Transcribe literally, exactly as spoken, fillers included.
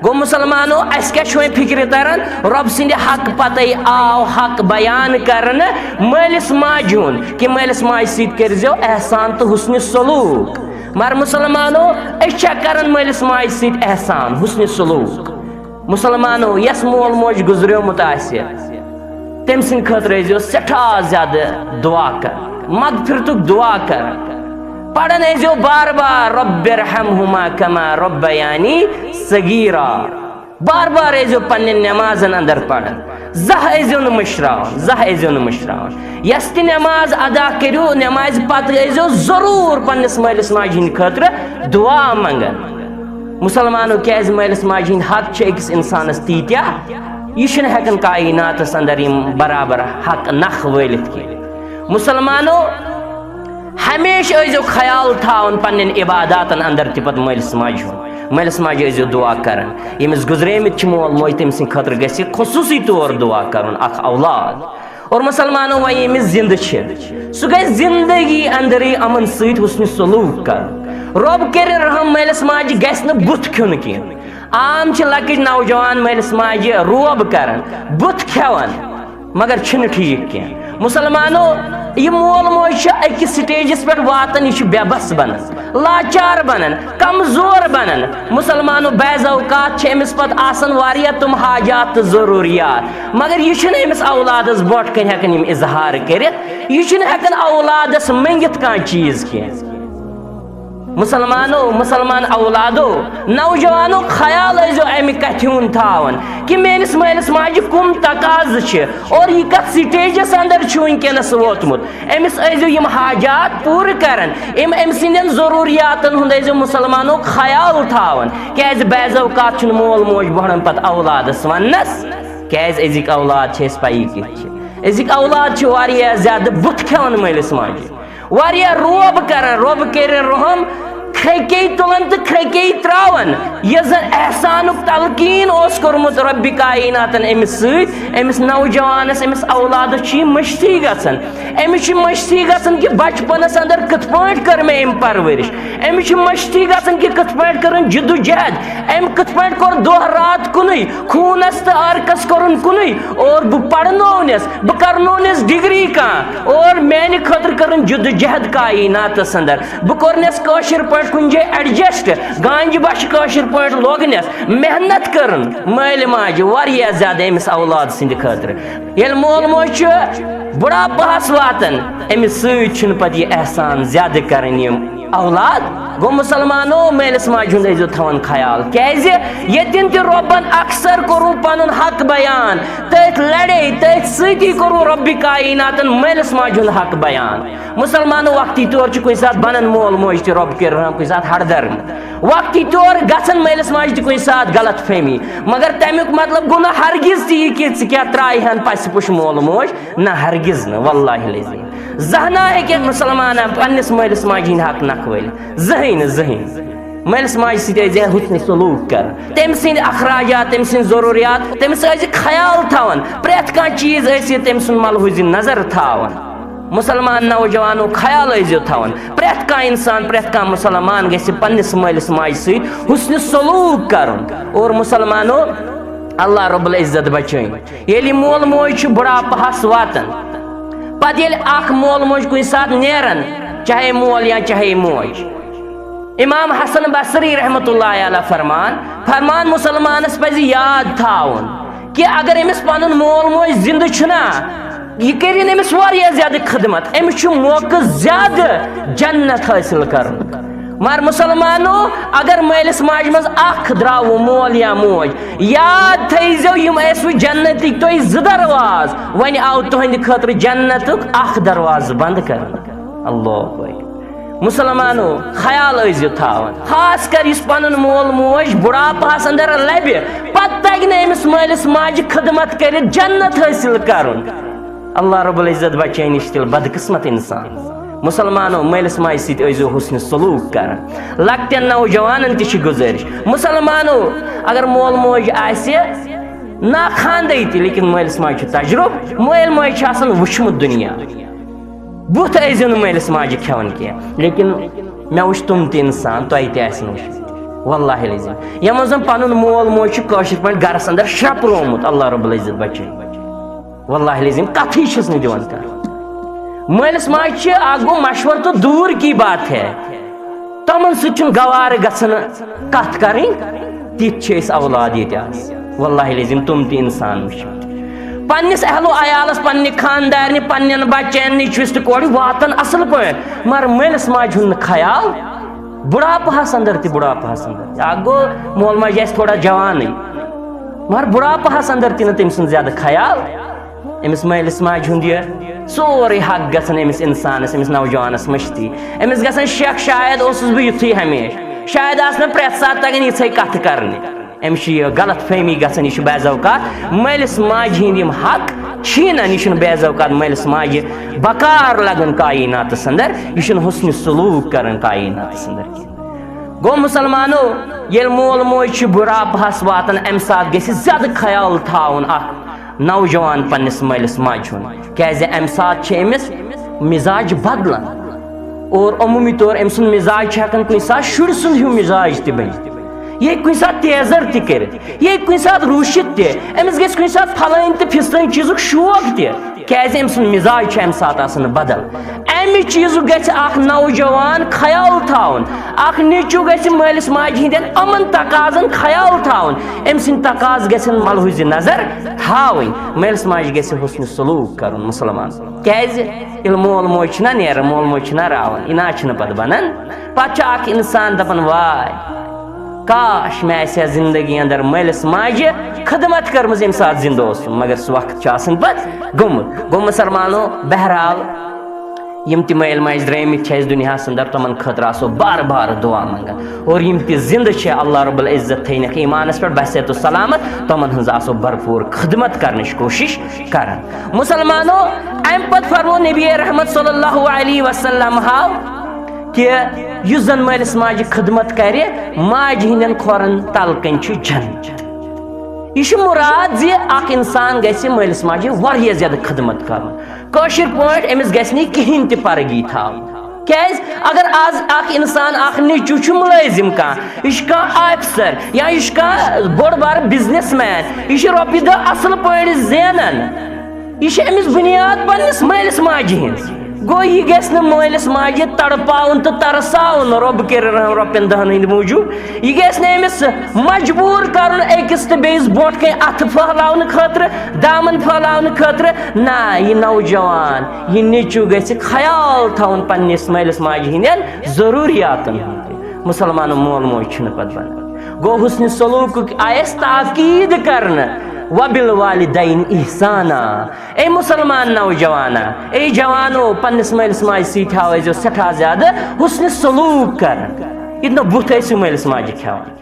گوٚو مسلمانو، اسہِ کیٛاہ چھُ وۄنۍ فکرِ تران؟ رۄب سٕنٛدِ حق پتے آو حق بیان کرنہٕ مٲلِس ماجہِ ہُنٛد، کہِ مٲلِس ماجہِ سۭتۍ کٔرۍزیو احسان تہٕ حسنِ سلوٗک۔ مگر مسلمانو، أسۍ چھا کران مٲلِس ماجہِ سۭتۍ احسان، حسنِ سلوٗک؟ مسلمانو، یس مول موج گُزریومُت آسہِ، تٔمۍ سٕنٛدِ خٲطرٕ ٲسۍزیو سٮ۪ٹھاہ زیادٕ دُعا کران، مغفرتُک دُعا کران۔ پران ٲسۍزیو بار بار، "رب ارحمہما کما ربیانی صغیرا۔" بار بار ٲسۍزیو پننٮ۪ن نمازن اندر پران۔ زانٛہہ ٲسۍزیو نہٕ مٔشراوان، زانٛہہ ٲسۍزیو نہٕ مٔشراوان۔ یۄس تہِ نماز ادا کٔرِو، نمازِ پتہٕ ٲسۍزیو ضروٗر پننِس مٲلِس ماجہِ ہٕنٛدِ خٲطرٕ دُعا منٛگان۔ مسلمانو، کیٛازِ مٲلِس ماجہِ ہٕنٛدۍ حق چھِ أکِس اِنسانَس تیٖتیٛاہ، یہِ چھُنہٕ ہٮ۪کان کائناتَس اندر یِم برابر حق نکھٕ وٲلِتھ کینٛہہ۔ مسلمانو، ہمیشہِ ٲسۍزیو خیال تھاوان پننٮ۪ن عباداتن اندر تہِ پتہٕ مٲلِس ماجہِ ہُنٛد۔ مٲلِس ماجہِ ٲسۍزیو دُعا کران۔ ییٚمِس گُزریمٕتۍ چھِ مول موج، تٔمۍ سٕنٛدِ خٲطرٕ گژھِ خصوٗصی طور دُعا کرُن اکھ اولاد۔ اور مسلمانو، وۄنۍ ییٚمِس زِندٕ چھِ، سُہ گژھِ زِندگی اندرٕے یِمن سۭتۍ حسنِ سلوٗک کرُن۔ رۄب کٔرِن رحم، مٲلِس ماجہِ گژھِ نہٕ بُتھ کھیوٚن کینٛہہ۔ عام چھِ لۄکٕٹۍ نوجوان مٲلِس ماجہِ روب کران، بُتھ کھٮ۪وان، مگر چھِنہٕ ٹھیٖک کینٛہہ۔ مسلمانو، یہِ مول موج چھُ أکِس سٹیجس پٮ۪ٹھ واتان، یہِ چھُ بے بس بنان، لاچار بنان، کمزور بنان۔ مسلمانو، بعض اوقات چھِ أمِس پتہٕ آسان واریاہ تِم حاجات تہٕ ضروٗریات، مگر یہِ چھُنہٕ أمِس اولادس برونٛٹھ کنہِ ہٮ۪کان یِم اظہار کٔرِتھ، یہِ چھُنہٕ ہٮ۪کان اولادس مٔنگِتھ کانٛہہ چیٖز کینٛہہ۔ مسلمانو، مسلمان اولادو، نوجوانو، خیال ٲسۍزیو امہِ کتھِ ہُنٛد تھاوان کہِ میٲنِس مٲلِس ماجہِ کُم تقاضہٕ چھِ اور یہِ کتھ سٹیجس اندر چھُ وٕنکیٚنس ووتمُت۔ أمِس ٲسۍزیو یِم حاجات پوٗرٕ کران، أمۍ أمۍ سٕنٛدٮ۪ن ضروٗریاتن ہُنٛد ٲسۍزیو مسلمانو خیال تھاوان، کیٛازِ بعض اوقات چھُنہٕ مول موج بہران پتہٕ اولادس وننس، کیٛازِ أزِکۍ اولاد چھِ اَسہِ پَیی کِتھ چھِ۔ أزِکۍ اولاد چھِ واریاہ زیادٕ بُتھ کھٮ۪وان مٲلِس ماجہِ، واریاہ روب کران، رۄب کٔرِن رحم، کھرٛکے تُلان تہٕ کھرٛکے ترٛاوان۔ یۄس زن احسانُک تلقین اوس کوٚرمُت رۄبِ کائناتن أمِس سۭتۍ، أمِس نوجوانس، أمِس اولادس چھِ یہِ مٔشتٕے گژھان۔ أمِس چھِ مٔشتٕے گژھان کہِ بچپنس اندر کِتھ پٲٹھۍ کٔر مےٚ أمۍ پرورش۔ أمِس چھِ مٔشتٕے گژھان کہِ کِتھ پٲٹھۍ کٔرٕن جدوجہد، أمۍ کِتھ پٲٹھۍ کوٚر دۄہ رات کُنُے، خوٗنس تہٕ عرقس کوٚرُن کُنُے، اور بہٕ پرنوونس، بہٕ کرنوونس ڈگری کانٛہہ، اور میانہِ خٲطرٕ کٔرٕن جدوجہد کائناتس اندر۔ بہٕ کوٚرنس کٲشِر پٲٹھۍ کُنہِ جایہِ adjust، گانجہِ بچھِ کٲشِر پٲٹھۍ لوگنس، محنت کٔرٕن مٲلۍ ماجہِ واریاہ زیادٕ أمِس اولاد سٕنٛدِ خٲطرٕ۔ ییٚلہِ مول موج چھُ بُڑھاپہس واتان، أمِس سۭتۍ چھُنہٕ پتہٕ یہِ احسان زیادٕ کران یِم اولاد۔ گوٚو مسلمانو، مٲلِس ماجہِ ہُنٛد ٲسۍزیو تھاوان خیال، کیٛازِ ییٚتٮ۪ن تہِ رۄبن اکثر کوٚروٕ پنُن حق بیان، تٔتھۍ لڑے، تٔتھۍ سۭتی کوٚروٕ رۄبِ کائناتن مٲلِس ماجہِ ہُنٛد حق بیان۔ مسلمانو، وقتی طور چھُ کُنہِ ساتہٕ بنان مول موج تہِ، رۄب کٔرِن رحم، کُنہِ ساتہٕ ہردر۔ وقتی طور گژھن مٲلِس ماجہِ تہِ کُنہِ ساتہٕ غلط فہمی، مگر تمیُک مطلب گوٚو نہٕ ہرگز تہِ یہِ کہِ ژٕ کیٛاہ ترٛایہِ ہن پسہِ پُش مول موج۔ نہ، ہرگز نہٕ، واللہ العظیم۔ زانٛہہ نہ ہیٚکہِ مسلمان پننِس مٲلِس ماجہِ ہٕنٛدۍ حق نکھٕ وٲلِتھ، زٕہٕنۍ نہٕ، زٕہٕنۍ۔ مٲلِس ماجہِ سۭتۍ ٲسۍزِ حسنِ سلوٗک کران، تٔمۍ سٕنٛدۍ اخراجات، تٔمۍ سٕنٛدۍ ضروٗریات، تٔمِس ٲسۍزِ خیال تھاوان، پرٛٮ۪تھ کانٛہہ چیٖز ٲسۍزِ تٔمۍ سُنٛد ملحوظِ نظر تھاوان۔ مسلمان نوجوانو، خیال ٲسۍزیو تھاوان، پرٛٮ۪تھ کانٛہہ انسان، پرٛٮ۪تھ کانٛہہ مسلمان گژھِ پننِس مٲلِس ماجہِ سۭتۍ حسنِ سلوٗک کرُن۔ اور مسلمانو، اللہ رب العزت بچٲیِن، ییٚلہِ مول موج چھُ بُڑھاپہس واتان، پتہٕ ییٚلہِ اکھ مول موج کُنہِ ساتہٕ نیران، چاہے مول یا چاہے موج، امام حسن بصری رحمتہ اللہ علیہ فرمان، فرمان مسلمانس پزِ یاد تھاوُن کہِ اگر أمِس پنُن مول موج زندٕ چھُنا، یہِ کٔرِن أمِس واریاہ زیادٕ خدمت، أمِس چھُ موقعہٕ زیادٕ جنت حٲصِل کرُن۔ مگر مسلمانو، اگر مٲلِس ماجہِ منٛز اکھ درٛاوٕ مول یا موج، یاد تھٲیزیو، یِم ٲسوٕ جنتٕکۍ تۄہہِ زٕ دروازٕ، وۄنۍ آو تُہنٛدِ خٲطرٕ جنتُک اکھ دروازٕ بنٛد کرنہٕ۔ اللہ اکبر۔ مسلمانو، خیال ٲسۍزیو تھاوان، خاص کر یُس پنُن مول موج بُڑھاپہس اندر لبہِ، پتہٕ تگہِ نہٕ أمِس مٲلِس ماجہِ خدمت کٔرِتھ جنت حٲصِل کرُن۔ اللہ رب العزت بچٲیِن نِش تیٚلہِ بدقسمت انسان۔ مسلمانو، مٲلِس ماجہِ سۭتۍ ٲسۍزیو حسنِ سلوٗک کران۔ لۄکٹٮ۪ن نوجوانن تہِ چھِ گُزٲرِش، مسلمانو، اگر مول موج آسہِ نا خاندے تہِ، لیکن مٲلِس ماجہِ چھُ تجربہٕ، مٲلۍ ماجہِ چھُ آسان وُچھمُت دُنیا۔ بُتھ ٲسۍزیو نہٕ مٲلِس ماجہِ کھٮ۪وان کینٛہہ، لیکن مےٚ وٕچھ تِم تہِ انسان، تۄہہِ تہِ آسن وٕچھمٕتۍ۔ واللہ العظیم، یِمن زن پنُن مول موج چھُ کٲشِر پٲٹھۍ گرس اندر شرپرومُت، اللہ رب العزت بچٲیِن۔ واللہ العظیم، کتھٕے چھِس نہٕ دِوان کرنہٕ۔ مٲلِس ماجہِ چھِ اکھ گوٚو مشورٕ تہٕ دوٗر کی بات ہے، تِمن سۭتۍ چھُنہٕ گوارٕ گژھان کتھ کرٕنۍ۔ تِتھۍ چھِ أسۍ اولاد ییٚتہِ آز۔ واللہ العظیم، تِم تہِ انسان وٕچھمٕتۍ۔ پننِس اہل و عیالس، پننہِ خاندارنہِ، پننٮ۪ن بچن، نیٚچوِس تہٕ کورِ واتان اصل پٲٹھۍ، مگر مٲلِس ماجہِ ہُنٛد نہٕ خیال۔ بُڑھاپہس اندر تہِ، بُڑھاپہس اندر تہِ۔ اکھ گوٚو مول موج آسہِ تھوڑا جوانٕے، مگر بُڑھاپہس اندر تہِ نہٕ تٔمۍ سُنٛد زیادٕ خیال۔ أمِس مٲلِس ماجہِ ہُنٛد یہِ سورُے حق گژھان أمِس انسانس، أمِس نوجوانس مٔشتٕے۔ أمِس گژھان شک، شاید اوسُس بہٕ یُتھُے ہمیشہٕ، شاید آسہٕ مےٚ پرٛٮ۪تھ ساتہٕ تگان یِژھے کتھٕ کرنہِ۔ أمِس چھِ یہِ غلط فہمی گژھان، یہِ چھُ بعض اوقات مٲلِس ماجہِ ہِنٛدۍ یِم حق چھِنہٕ، یہِ چھُنہٕ بعض اوقات مٲلِس ماجہِ بکار لگان کایناتس اندر، یہِ چھُنہٕ حسنِ سلوک کران کایناتس اندر کینٛہہ۔ گوٚو مسلمانو، ییٚلہِ مول موج چھُ بُڑھاپہس واتان، امہِ ساتہٕ گژھِ زیادٕ خیال تھاوُن اکھ نوجوان پننِس مٲلِس ماجہِ ہُنٛد، کیازِ امہِ ساتہٕ چھِ أمِس مزاج بدلان۔ اور عموٗمی طور أمۍ سُنٛد مزاج چھُ ہٮ۪کان کُنہِ ساتہٕ شُرۍ سُنٛد ہیوٗ مزاج تہِ بٔنِتھ۔ یہِ ہیٚکہِ کُنہِ ساتہٕ تیزر تہِ کٔرِتھ، یہِ ہیٚکہِ کُنہِ ساتہٕ روٗشِتھ تہِ۔ أمِس گژھِ کُنہِ ساتہٕ پھلٲنۍ تہٕ پھِستٲنۍ چیٖزُک شوق تہِ، کیازِ أمۍ سُنٛد مزاج چھُ امہِ ساتہٕ آسان بدل۔ امہِ چیٖزُک گژھِ اکھ نوجوان خیال تھاوُن۔ اکھ نیٚچوٗ گژھِ مٲلِس ماجہِ ہٕنٛدٮ۪ن یِمن تقاضن خیال تھاوُن، أمۍ سٕنٛدۍ تقاضہٕ گژھن ملحوظ نظر تھاوٕنۍ۔ مٲلِس ماجہِ گژھِ حسنِ سلوک کرُن مسلمان، کیازِ ییٚلہِ مول موج چھُنہ نیران، مول موج چھُنہ راوان، یہِ نہ چھُنہٕ پتہٕ بنان۔ پتہٕ چھُ اکھ انسان دپان، واے، کاش مےٚ آسہِ ہا زندگی اندر مٲلِس ماجہِ خدمت کٔرمٕژ ییٚمہِ ساتہٕ زندٕ اوسُم، مگر سُہ وقت چھُ آسان پتہٕ گوٚمُت۔ گوٚو مسلمانو، بہرحال، یِم تہِ مٲلۍ ماجہِ درٛٲمٕتۍ چھِ اَسہِ دُنیاہَس اندر، تِمَن خٲطرٕ آسو بار بار دُعا منٛگان۔ اور یِم تہِ زِندٕ چھِ، اللہ رب العزت تھٲینَکھ ایٖمانَس پٮ۪ٹھ بصحت و سلامت، تِمَن ہٕنٛز آسو بھرپوٗر خدمت کرنٕچ کوٗشِش کران۔ مسلمانو، اَمہِ پتہٕ فرموو نبی رحمت صلی اللہ علیہ وسلم ہاو کہِ یُس زَن مٲلِس ماجہِ خدمت کرِ، ماجہِ ہٕنٛدٮ۪ن کھۄرَن تَل کَنۍ چھُ جنت۔ یہِ چھُ مُراد زِ اکھ اِنسان گژھِ مٲلِس ماجہِ واریاہ زیادٕ خدمت کرُن۔ کٲشِر پٲٹھۍ أمِس گژھِ نہٕ یہِ کِہیٖنۍ تہِ پرگی تھاوُن۔ کیازِ؟ اگر آز اکھ اِنسان، اکھ نیٚچوٗ چھُ مُلٲزِم کانٛہہ، یہِ چھُ کانٛہہ آفسر یا یہِ چھُ کانٛہہ بوٚڑ بارٕ بزنس مین، یہِ چھُ رۄپیہِ دہ اصل پٲٹھۍ زینان، یہِ چھِ أمِس بُنیاد پننِس مٲلِس ماجہِ ہِنٛز۔ گوٚو، یہِ گژھِ نہٕ مٲلِس ماجہِ تڑپاوُن تہٕ ترساوُن رۄب کٔرِن رحم رۄپین دہن ہٕنٛدِ موٗجوٗب۔ یہِ گژھِ نہٕ أمِس مجبوٗر کرُن أکِس تہٕ بیٚیِس برونٛٹھ کَنہِ اَتھٕ پھٔہلاونہٕ خٲطرٕ، دامن پھٔہلاونہٕ خٲطرٕ۔ نہ، یہِ نوجوان، یہِ نیٚچوٗ گژھِ خیال تھاوُن پننِس مٲلِس ماجہِ ہٕنٛدٮ۪ن ضروٗریاتن ہُنٛد تہِ۔ مسلمانو، مول موج چھُنہٕ پتہٕ بنان۔ گوٚو، حسنِ سلوٗکُک آیس تاکید کرنہٕ، وبالوالدین احسانا۔ اے مسلمان نوجوانا، اے جوانو، پننِس مٲلِس ماجہِ سۭتۍ تھاو ٲسۍزیو سٮ۪ٹھاہ زیادٕ حسنِ سلوٗک کران، ییٚتہِ نہٕ بُتھ ٲسِو مٲلِس ماجہِ کھٮ۪وان۔